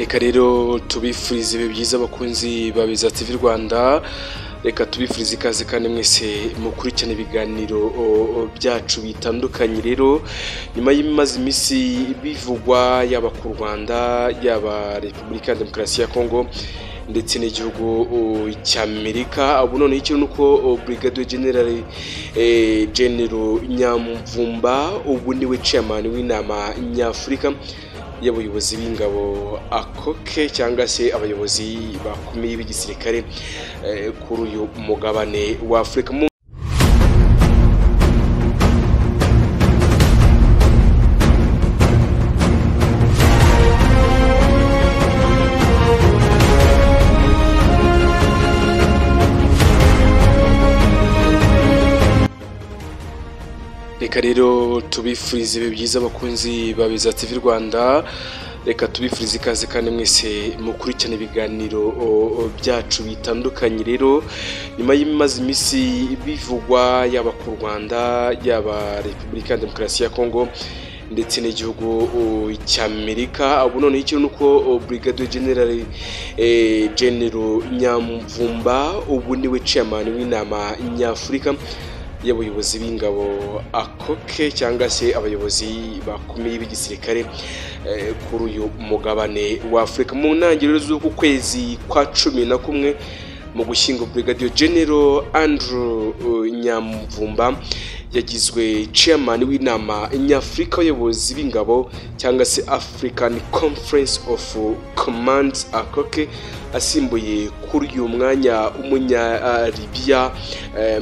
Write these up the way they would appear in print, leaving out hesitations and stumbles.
Reka rero tubifurize ibihe byiza abakunzi ba Biza TV Rwanda, reka tubifurize ikaze kandi mwese mukurikirana ibiganiro byacu bitandukanye. Rero nyuma y'imaze iminsi bivugwa yaba ku Rwanda, yaba Repubulika ya Demokarasi ya Kongo ndetse n'igihugu cy'Amerika, ubu noneho ikintu nuko Brigadier General General Nyamvumba ubu niwe chairman w'inama nyafurika y'abayobozi b'ingabo ACOC, cyangwa se abayobozi bakomeye b'igisirikare kuri uyu mugabane wa Afurika. Reka rero tubifurize ibihe byiza abakunzi ba Biza TV Rwanda, reka tubifurize ikaze kandi mwese mukurikirana ibiganiro byacu bitandukanye. Rero nyuma y'imaze iminsi bivugwa yaba ku Rwanda, yaba Repubulika ya Demokarasi ya Kongo ndetse n'igihugu cy'Amerika, ubu noneho ikintu nuko Brigadier General General Nyamvumba ubu niwe chairman w'inama nyafurika y'abayobozi b'ingabo ACOC, cyangwa se abayobozi bakomeye b'igisirikare kuri uyu mugabane wa Afurika. Mu ntangiriro z'uku kwezi kwa 11 mu gushyingo, Brigadier General Andrew Nyamvumba yagizwe chairman w'inama nyafurika y'abayobozi b'ingabo, cyangwa se African Conference of Commands ACOC, asimbuye kuri uyu mwanya umunya Libya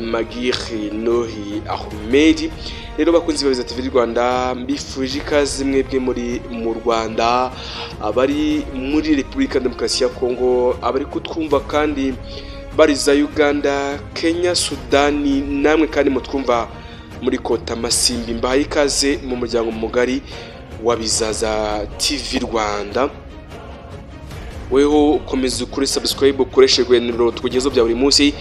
Magir Nohi Ahmed. Rero bakunzi ba Biza TV Rwanda, mbifurije ikaze mwebwe muri mu Rwanda, abari muri Repubulika Demokarasi ya Kongo, abari kutwumva kandi bari za Uganda, Kenya, Sudani, namwe kandi mutwumva muri Kota Masimbi, mbahaye ikaze mu muryango mugari wa Bizaza TV Rwanda. Weho ukomeza ukuri subscribe, ukoreshe gwenero tukugezo bya buri munsi,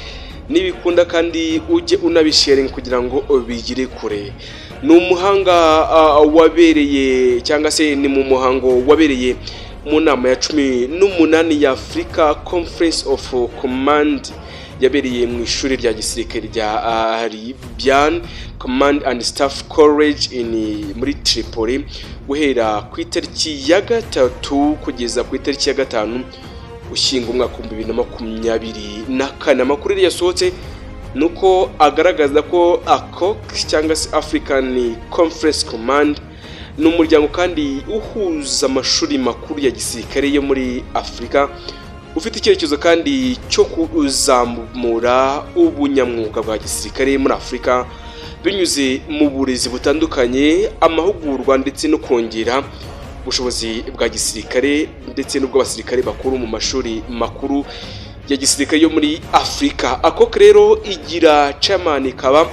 nibikunda kandi ujye unabisharing kugira ngo bigire kure. Ni umuhanga wabereye, cyangwa se ni mu muhango wabereye mu nama ya 18 ya Africa Conference of Command yabereye mu ishuri rya gisirikare rya Libyan Command and Staff College in muri Tripoli, guhera ku itariki ya 3 kugeza ku itariki ya 5 Ugushyingo umwaka 2024. Amakuru yasohotse nuko agaragaza ko ACOC cyangwa se African Conference Command ni umuryango kandi uhuza amashuri makuru ya gisirikare yo muri Afurika, ufite icyerekezo kandi cyo kuzamura ubunyamwuga bwa gisirikare muri Afurika binyuze mu burezi butandukanye, amahugurwa ndetse no kongera ubushobozi bwa gisirikare ndetse n'ubw'abasirikare bakuru mu mashuri makuru ya gisirikare yo muri Afurika. ACOC rero igira chairman ikaba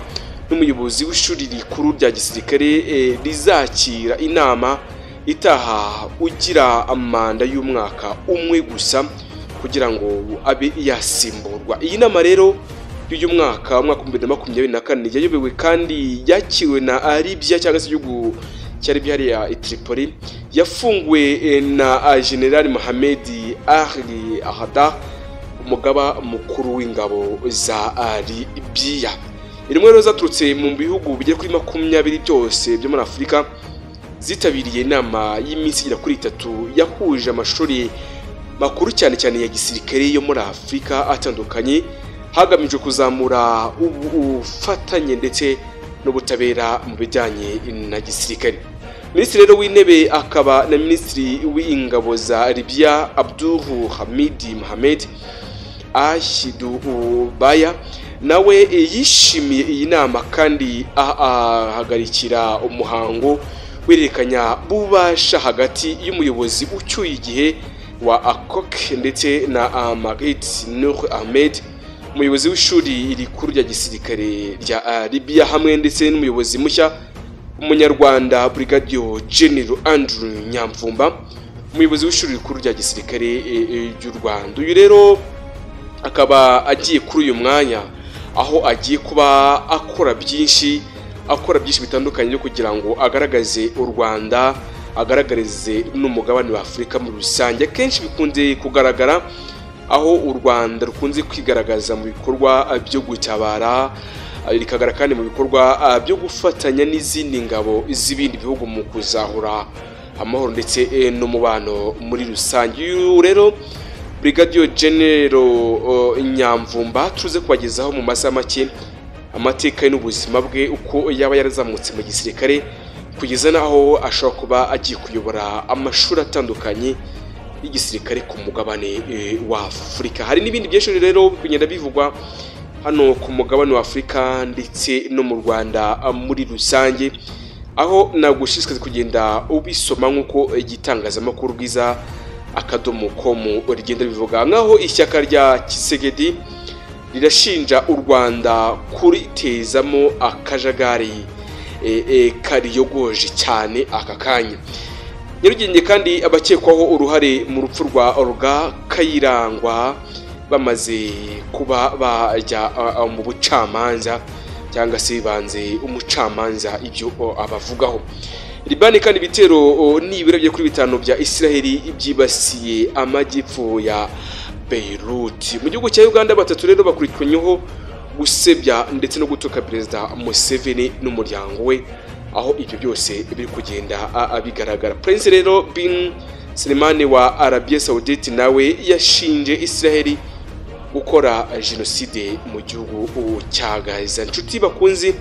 n'umuyobozi w'ishuri rikuru rya gisirikare rizakira inama itaha ugira amanda y'umwaka umwe gusa kugira ngo abe yasimburwa. Iyi nama rero y'uyu mwaka 2024 yayobowe kandi yakiwe na Libya, cyangwa se igihugu cya Libya hariya i Tripoli, yafunguwe na General Mohamed Ali Ahada, umugaba mukuru w'ingabo za Libya. Intumwa rero zaturutse mu bihugu bigera kuri 20 byose byo muri Afurika zitabiriye inama y'iminsi igera kuri 3 yahuje amashuri makuru cyane cyane ya gisirikare yo muri Afurika atandukanye, hagamijwe kuzamura ubufatanye ndetse n'ubutabera mu bijyanye na gisirikare. Minisitiri rero w'intebe akaba na Minisitiri w'ingabo za Libya Abdul Hamid Mohamed Ahidubaya nawe yishimiye iyi nama kandi ahagarikira umuhango werekanya bubasha hagati y'umuyobozi ucyuye igihe wa ACOC ndetse na Magid Nur Ahmed, umuyobozi w'ishuri rikuru rya gisirikare rya Libya, hamwe ndetse n'umuyobozi mushya umunyarwanda Brigadier General Andrew Nyamvumba, umuyobozi w'ishuri rikuru rya gisirikare ry'u Rwanda. Uyu rero akaba agiye kuri uyu mwanya aho agiye kuba akora byinshi bitandukanye kugira ngo agaragaze u Rwanda agaragarize n'umugabane wa Afurika muri rusange. Akenshi bikunze kugaragara aho u Rwanda rukunze kwigaragaza mu bikorwa byo gutabara, rikagaragara kandi mu bikorwa byo gufatanya n'izindi ngabo z'ibindi bihugu mu kuzahura amahoro ndetse n'umubano muri rusange. Uyu rero Brigadier General Nyamvumba tuze kubagezaho mu masaha make amateka n'ubuzima bwe, uko yaba yarazamutse mu gisirikare kugeza naho ashobora kuba agiye kuyobora amashuri atandukanye y'igisirikare ku mugabane wa Afurika. Hari n'ibindi byinshi rero kugenda bivugwa hano ku mugabane wa Afurika ndetse no mu Rwanda muri rusange, aho nagushishikariza kugenda ubisoma nk'uko igitangazamakuru Bwiza .com rigenda bivuga. Nkaho ishyaka rya Tshisekedi rirashinja u Rwanda kuritezamo akajagari kariyogoje cyane aka kanya. Nyarugenge kandi abakekwaho uruhare mu rupfu rwa Olga Kayirangwa bamaze kuba bajya mu bucamanza cyangwa se banze umucamanza ibyo abavugaho. Libani kandi ibitero nibura byo kuri 5 bya Israeli byibasiye amajyepfo ya Beirut. Mu gihugu cya Uganda 3 rero bakurikiranyweho gusebya ndetse no gutuka Perezida Museveni n'umuryango we, aho ibyo byose biri kugenda bigaragara. Prince rero bin Salman wa Arabia Saudite nawe yashinje Israeli gukora jenoside mu gihugu cya Gaza. Inshuti bakunzi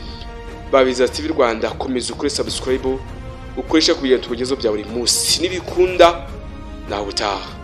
ba Beza TV Rwanda, komeza ukore subscribe, ukoresha kugira tukugezeho bya buri munsi, nibikunda nawe utaha.